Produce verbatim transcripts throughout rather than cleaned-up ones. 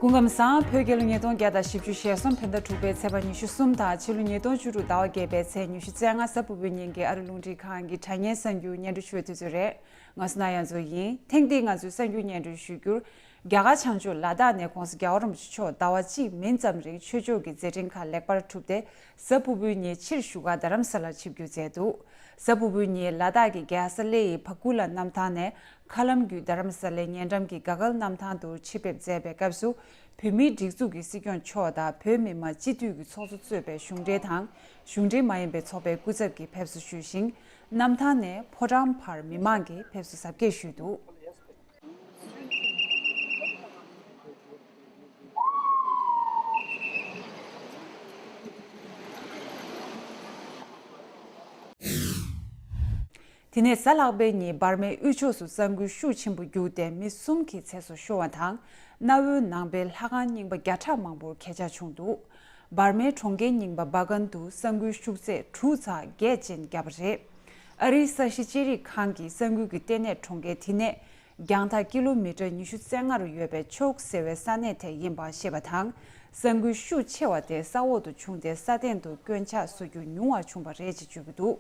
སྐུ་ཁམས་བཟང་། བོད་རྒྱལ་ལོ་ཉིས་སྟོང་བརྒྱ་དང་བཞི་བཅུ་ཞེ་གསུམ་བོད་ཟླ་དྲུག་པའི་ཚེས་པ་ཉི་ཤུ་གསུམ་དང་ཕྱི་ལོ་ཉིས་སྟོང་བཅུ་དྲུག་ཟླ་བ་བརྒྱད་པའི་ཚེས་ཉི་ཤུ་རྩ་ལྔ། གཟའ་ཕུར་བུའི་ཉིན་གྱི་ཨ་རི་རླུང་འཕྲིན་ཁང་གི་དྲ་བརྙན་གསར་འགྱུར་སྙན་སྒྲོན་ཞུ་བའི་དུས་ཚོད་རེད། ང་སུ་ན་ཡ་མཚོ་ཡིན། ཐེངས་འདིའི་ང་ཚོའི་གསར་འགྱུར་སྙན་སྒྲོན་ཞུ་རྒྱུར། རྒྱ་གར་བྱང་ཕྱོགས་ལ་དྭགས་ནས་༧གོང་ས་༧རྒྱལ་བ་རིན་པོ་ཆེ་མཆོག་ཟླ་བ་གཅིག་མིན་ཙམ་རིང་ཆོས་ཕྱོགས་ཀྱི་མཛད་འཕྲིན་ཁག་ལེགས་པར་གྲུབ་སྟེ། གཟའ་ཕུར་བུའི་ཉིན་ཕྱིར་བཞུགས་སྒར་རྡ་རམ་ས་ལར་ཆིབས་བསྒྱུར་མཛད་འདུག། གཟའ་ཕུར་བུའི་ཉིན་ལ་དྭགས་ཀྱི་རྒྱལ་ས་ལེ་ཡི་ཕ་ཀུ་ལ་གནམ་ཐང་ནས་མཁའ་ལམ་བརྒྱུད་རྡ་རམ་ས་ལའི་ཉེ་འགྲམ་གྱི་ག་གལ་གནམ་ཐང་དུ་ཆིབས་ཕེབས་མཛད་པའི་སྐབས་སུ། བོད་མིའི་སྒྲིག་འཛུགས་ཀྱི་སྲིད་སྐྱོང་མཆོག་དང་བོད་མི་མང་སྤྱི་འཐུས་ཀྱི་ཚོགས་གཙོ་གཙོས་པའི་གཞུང་འབྲེལ་དང་། གཞུང་འབྲེལ་མ་ཡིན་པའི་ཚོགས་པའི་སྐུ་ཚབ་ཀྱིས་ཕེབས་བསུ་ཞུས་ཤིང་། གནམ་ཐང་ནས་ཕོ་བྲང་བར་མི་མང་གིས་ཕེབས་བསུ་གཟབ་རྒྱས་ཞུས་འདུག། དེ་ནས་གཟའ་ལྷག་པའི་ཉིན་འབར་མའི་དབུས་ཕྱོགས་སུ་ས་འགུལ་ཤུགས་ཆེན་པོ་རྒྱུགས་ཏེ་མི་གསུམ་གྱི་ཚེ་སྲོག་ཤོར་བ་དང་། གནའ་བོའི་ནང་པའི་ལྷ་ཁང་རྙིང་པ་བརྒྱ་ཕྲག་མང་པོར་གས་ཆག་བྱུང་འདུག། འབར་མའི་གྲོང་ཁྱེར་རྙིང་པ་སྦ་གན་དུ་ས་འགུལ་ཤུགས་ཚད་དྲུག་ཚེག་བརྒྱད་ཅན་བརྒྱབ་པ་རེད། ཨ་རིའི་ས་གཞི་ཤེས་རིག་ཁང་གིས་ས་འགུལ་གྱི་ལྟེ་གནས་གྲོང་ཁྱེར་དེ་ནས་རྒྱང་ཐག་ཀི་ལོ་མི་ཊར་ཉི་ཤུ་རྩ་ལྔ་རུ་ཡོད་པའི་ཆོག་ཟེར་བའི་ས་གནས་དེ་ཡིན་པ་ཤེས་པ་དང་། ས་འགུལ་ཤུགས་ཆེ་བ་དེ་ས་འོག་ཏུ་བྱུང་སྟེ་ས་སྟེང་དུ་སྐྱོན་ཆག་བཟོ་རྒྱུ་ཉུང་བ་བྱུང་བ་རེད་ཅེས་བརྗོད་ཀྱི་འདུག།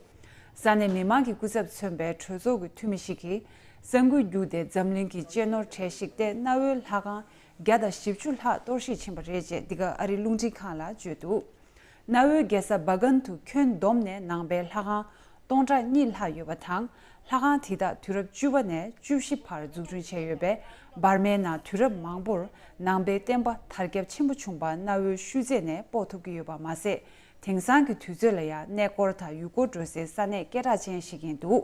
ས་གནས་མི་མང་གི་སྐུ་ཚབ་མཚོན་པའི་གྲོས་ཚོགས་ཀྱི་འཐུས་མི་ཞིག་གིས། ས་འགུལ་བརྒྱུད་དེ་འཛམ་གླིང་གི་གཅེས་ནོར་གྲས་ཤིག་སྟེ་གནའ་བོའི་ལྷ་ཁང་བརྒྱ་དང་བཞི་བཅུ་ལྷག་གཏོར་བཤིག་ཕྱིན་པ་རེད་ཅེས་འདི་ག་ཨ་རིའི་རླུང་འཕྲིན་ཁང་ལ་བརྗོད་འདུག། གནའ་བོའི་རྒྱལ་ས་སྦ་གན་དུ་ཁྱོན་བསྡོམས་ནས་ནང་པའི་ལྷ་ཁང་སྟོང་ཕྲག་གཉིས་ལྷག་ཡོད་པ་དང་། ལྷ་ཁང་དེ་དག་དུས་རབས་བཅུ་པ་ནས་བཅུ་བཞི་བར་འཛུགས་སྐྲུན་བྱས་ཡོད་པས། འབར་མའི་ནང་དུས་རབས་མང་པོར་ནང་པའི་བསྟན་པ་དར་ཁྱབ་ཆེན་པོ་བྱུང་པ་གནའ་བོའི་ཤུལ་རྫས་ནས་དཔོག་ཐུབ་ཀྱི་ཡོད་པ་མ་ཟད། དེང་སང་གི་དུས་ཚོད་ལ་ཡང་གནས་སྐོར་དང་ཡུལ་སྐོར་འགྲོ་སའི་ས་གནས་སྐད་གྲགས་ཅན་ཞིག་ཡིན་འདུག།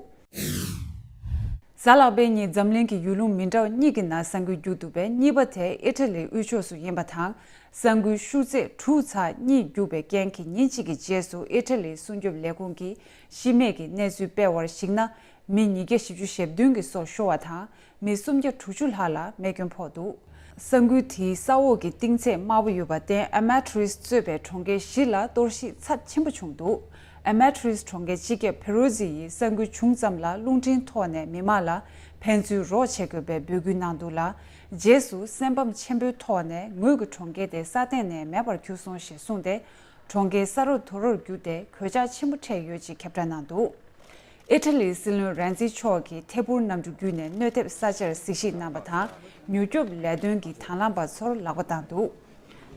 གཟའ་ལྷག་པའི་ཉིན་འཛམ་གླིང་གི་ཡུལ་ལུང་མི་འདྲ་བ་གཉིས་ཀྱི་ནང་ས་འགུལ་རྒྱུག་འདུག་པས། གཉིས་པ་དེ་ཨི་ཊ་ལིའི་དབུས་ཕྱོགས་སུ་ཡིན་པ་དང་། ས་འགུལ་ཤུགས་ཚད་དྲུག་ཚེག་གཉིས་རྒྱུག་པའི་རྐྱེན་གྱིས་ཉིན་གཅིག་གི་རྗེས་སུ་ཨི་ཊ་ལིའི་སྲུང་སྐྱོབ་ལས་ཁུངས་ཀྱིས་ཤི་རྨས་ཀྱི་གནས་ཚུལ་སྤེལ་བར་གཞིགས་ན། མི་ཉིས་བརྒྱ་བཞི་བཅུ་ཞེ་བདུན་གྱི་སྲོག་ཤོར་བ་དང་། མི་སུམ་བརྒྱ་དྲུག་ཅུ་ལྷག་ལ་རྨས་སྐྱོན་ཕོག་འདུག། ས་འགུལ་དེའི་ས་འོག་གི་གཏིང་ཚད་དམའ་པོ་ཡོད་པར་བརྟེན། ཨ་མ་ཊི་རིས་གཙོས་པའི་གྲོང་ཁྱེར་བཞི་ལ་གཏོར་བཤིག་ཚབས་ཆེན་པོ་བྱུང་འདུག། ཨ་མ་ཊི་རིས་གྲོང་ཁྱེར་སྤྱི་ཁྱབ་ཕེ་རོ་ཛི་ཡིས་ས་འགུལ་བྱུང་ཙམ་ལ་རླུང་འཕྲིན་ཐོག་ནས་མི་མང་ལ་ཕན་ཚུན་རོགས་བྱེད་དགོས་པའི་འབོད་སྐུལ་གནང་འདུག་ལ། རྗེས་སུ་སེམས་ཕམ་ཆེན་པོའི་ཐོག་ནས་ངོས་ཀྱི་གྲོང་ཁྱེར་དེ་ས་སྟེང་ནས་མེད་པར་གྱུར་སོང་ཞེས་གསུངས་ཏེ། གྲོང་ཁྱེར་ས་རོ་དོ་རོར་གྱུར་ཏེ་གོད་ཆག་ཆེན་པོ་འཕྲད་ཡོད་ཅེས་ཁྱབ་བསྒྲགས་གནང་འདུག། ཨི་ཊ་ལིའི་སྲིད་བློན་རན་ཛི་མཆོག་གིས་ཐད་འཕུར་གནམ་གྲུ་བརྒྱུད་ནས་གནོད་ཐེབས་ས་ཆར་གཟིགས་ཞིབ་གནང་བ་དང་། མྱུར་སྐྱོབ་ལས་དོན་གྱི་དང་བླངས་པ་ཚོར་ལག་པ་བཏང་འདུག།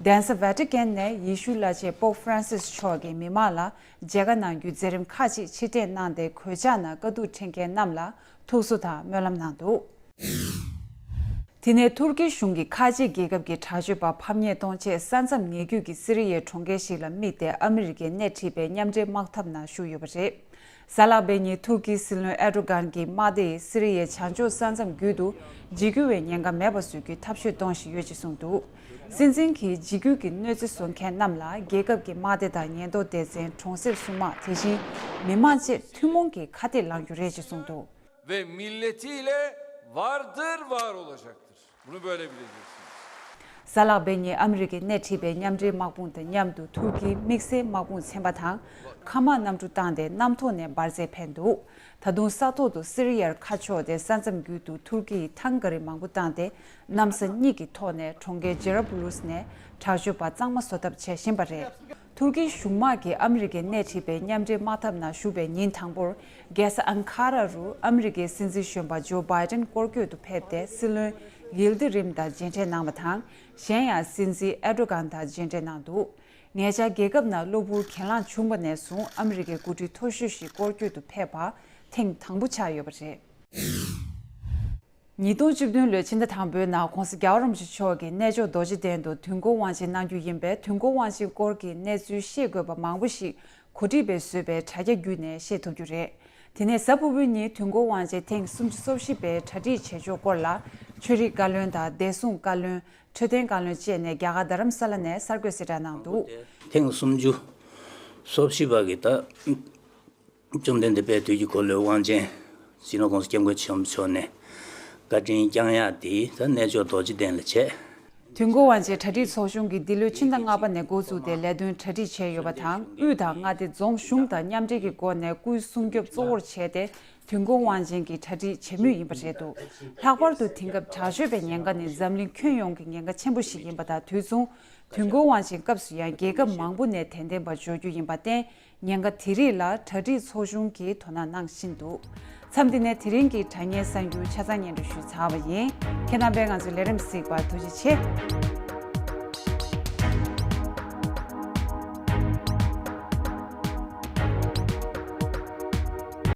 གདན་ས་ཝེ་ཏི་ཀན་ནས་ཡེ་ཤུ་བླ་ཆེན་པོབ་ཧྥ་རན་སིས་མཆོག་གིས་མི་མང་ལ་མཇལ་ཁ་གནང་རྒྱུའི་མཛད་རིམ་ཁག་ཅིག་ཕྱིར་འཐེན་གནང་སྟེ། གོད་ཆག་ནང་དཀའ་སྡུག་འཕྲད་མཁན་རྣམས་ལ་ཐུགས་གསོ་དང་སྨོན་ལམ་གནང་འདུག། དེ་ནས་ཐུར་ཀི་གཞུང་གིས་ཁ་ཆེ་རྒྱལ་ཁབ་ཀྱི་དྲག་སྤྱོད་པ་ཕམ་ཉེས་གཏོང་ཆེད་ས་མཚམས་ཉེ་བརྒྱུད་ཀྱི་སི་རི་ཡའི་གྲོང་ཁྱེར་ཞིག་ལ་དམིགས་ཏེ་ཨ་མི་རི་ཀའི་སྣེ་ཁྲིད་པའི་མཉམ་འབྲེལ་དམག་འཐབ་ནང་ཞུགས་ཡོད་པ་རེད། གཟའ་ལྷག་པའི་ཉིན་ཐུར་ཀིའི་སྲིད་བློན་ཨེར་ཌོ་གྷན་གྱིས་དམག་སྡེ་ཡིས་སི་རི་ཡའི་བྱང་ཕྱོགས་ས་མཚམས་བརྒྱུད་དུ་འཇིགས་སྐུལ་བའི་ཉེན་ཁ་མེད་པ་བཟོ་རྒྱུའི་ཐབས་ཤེས་གཏོང་བཞིན་ཡོད་ཅེས་གསུངས་འདུག། སྲིད་འཛིན་གྱིས་འཇིགས་སྐུལ་གྱི་གནོད་འཚེ་བཟོ་མཁན་རྣམས་ལ་རྒྱལ་ཁབ་ཀྱི་དམག་སྡེ་དང་ཉེན་རྟོག་སྡེ་ཚན། གྲོང་གསེབ་སྲུང་དམག། དེ་བཞིན་མི་མང་བཅས་ཐུན་མོང་གིས་ཁ་གཏད་ལངས་རྒྱུ་རེད་ཅེས་གསུངས་འདུག། Ve milletiyle vardır, var olacaktır. Bunu böyle bileceksiniz. གཟའ་ལྷག་པའི་ཉིན་ཨ་མི་རི་ཀས་སྣེ་ཁྲིད་པའི་མཉམ་འབྲེལ་དམག་དཔུང་དང་མཉམ་དུ་ཐུར་ཀིའི་དམིགས་བསལ་དམག་དཔུང་ཚན་པ་དང་མཁའ་དམག་གནམ་གྲུ་བཏང་སྟེ་གནམ་ཐོག་ནས་འབར་རྫས་འཕེན་འདུག། ད་དུང་ས་ཐོག་ཏུ་སི་རི་ཡར་ཁ་ཕྱོགས་ཏེ་ས་མཚམས་བརྒྱུད་དུ་ཐུར་ཀིའི་ཐང་ག་རི་མང་པོ་བཏང་སྟེ། གནམ་ས་གཉིས་ཀྱི་ཐོག་ནས་གྲོང་ཁྱེར་ཇེ་ར་བུ་ལུས་ནས་དྲག་སྤྱོད་པ་གཙང་མ་བཟོ་ཐབས་བྱེད་བཞིན་པ་རེད། ཐུར་ཀིའི་གཞུང་དམག་གིས་ཨ་མི་རི་ཀས་སྣེ་ཁྲིད་པའི་མཉམ་འབྲེལ་དམག་འཐབ་ནང་ཞུགས་པའི་ཉིན་དང་པོར། རྒྱལ་ས་ཨན་ཁ་ར་རུ་ཨ་མི་རི་ཀའི་སྲིད་འཛིན་གཞོན་པ་ཇོ་བྷའི་ཏན་སྐོར་སྐྱོད་དུ་ཕེབས་ཏེ། སྲིད་བློན་ཡིལ་དི་རིམ་དང་མཇལ་འཕྲད་གནང་བ་དང་། གཞན་ཡང་སྲིད་འཛིན་ཨེར་ཌོ་གྷན་དང་མཇལ་འཕྲད་གནང་འདུག། ཉེ་ཆར་རྒྱལ་ཁབ་ནང་གློ་བུར་གྱེན་ལངས་བྱུང་བ་ནས་བཟུང་ཨ་མི་རི་ཀའི་འགོ་ཁྲིད་མཐོ་ཤོས་ཤིག་སྐོར་སྐྱོད་དུ་ཕེབས་པ་ཐེངས་དང་པོ་ཆགས་ཡོད་པ་རེད། ཉིས་སྟོང་བཅུ་བདུན་ལོའི་ཕྱི་ཟླ་དང་པོའི་ནང་༧གོང་ས་༧རྒྱལ་བ་རིན་པོ་ཆེ་མཆོག་གིས་གནས་མཆོག་རྡོ་རྗེ་གདན་དུ་དུས་འཁོར་དབང་ཆེན་གནང་རྒྱུ་ཡིན་པས། དུས་འཁོར་དབང་ཆེན་སྐོར་གྱི་གནས་ཚུལ་ཤེས་དགོས་པ་མང་པོ་ཞིག་གོ་སྒྲིག་པས་བཟོས་པའི་དྲ་རྒྱ་བརྒྱུད་ནས་ཤེས་ཐུབ་རྒྱུ་རེད། དེ་ནས་གཟའ་ཕུར་བུའི་ཉིན་དུས་འཁོར་དབང་ཆེན་ཐེངས་སུམ་ཅུ་སོ་བཞི་པའི་གྲ་སྒྲིག་བྱེད་ཕྱོགས་སྐོར་ལ། ཆོས་རིག་བཀའ་བློན་དང་བདེ་སྲུང་བཀའ་བློན། འཕྲོད་བསྟེན་བཀའ་བློན་བཅས་ནས་རྒྱ་གར་རྡ་རམ་ས་ལ་ནས་གསར་འགོད་གསལ་བསྒྲགས་གནང་འདུག། ཐེངས་སུམ་ཅུ་སོ་བཞི་པ་གི་ད། བཅོམ་ལྡན་འདས་དཔལ་དུས་ཀྱི་འཁོར་ལོའི་དབང་ཆེན་སྤྱི་ནོར་༧གོང་ས་༧སྐྱབས་མགོན་ཆེན་པོ་མཆོག་ནས་བཀའ་དྲིན་བསྐྱངས་ཡག་དེ་ད་གནས་མཆོག་རྡོ་རྗེ་གདན་ལ་བྱས། དུས་འཁོར་དབང་ཆེན་གྲ་སྒྲིག་ཚོགས་ཆུང་གིས་འདི་ལོའི་ཕྱི་ཟླ་ལྔ་པ་ནས་འགོ་བཙུགས་ཏེ་ལས་དོན་གྲ་སྒྲིག་བྱས་ཡོད་པ་དང་། དབུས་དང་མངའ་སྡེ་རྫོང་གཞུང་དང་མཉམ་འབྲེལ་གྱི་སྒོ་ནས་སྐུའི་སྲུང་སྐྱོབ་གཙོ་བོར་བྱས་ཏེ། དུས་འཁོར་དབང་ཆེན་གྱི་གྲ་སྒྲིག་བྱེད་མུས་ཡིན་པ་རེད་འདུག་ལྷག་པར་དུ་དེང་སྐབས་དྲག་ཤོས་པའི་ཉེན་ཁ་ནི་འཛམ་གླིང་ཁྱོན་ཡོངས་ཀྱི་ཉེན་ཁ་ཆེན་པོ་ཞིག་ཡིན་པ་དང་། དུས་མཚུངས་དུས་འཁོར་དབང་ཆེན་སྐབས་སུ་ཡང་རྒྱལ་ཁབ་མང་པོ་ནས་དད་ལྡན་པ་འབྱོར་རྒྱུ་ཡིན་པར་བརྟེན། ཉེན་ཁ་དེ་རིགས་ལ་གྲ་སྒྲིག་ཚོགས་ཆུང་གིས་དོ་སྣང་གནང་བཞིན་འདུག་མཚམས་འདི་ནས་དེ་རིང་གི་དྲ་བརྙན་གསར་འགྱུར་ཆ་ཚང་སྙན་སྒྲོན་ཞུས་ཚར་བ་ཡིན། ཁྱེད་རྣམ་པས་ང་ཚོའི་ལས་རིམ་གཟིགས་པར་ཐུགས་རྗེ་ཆེ།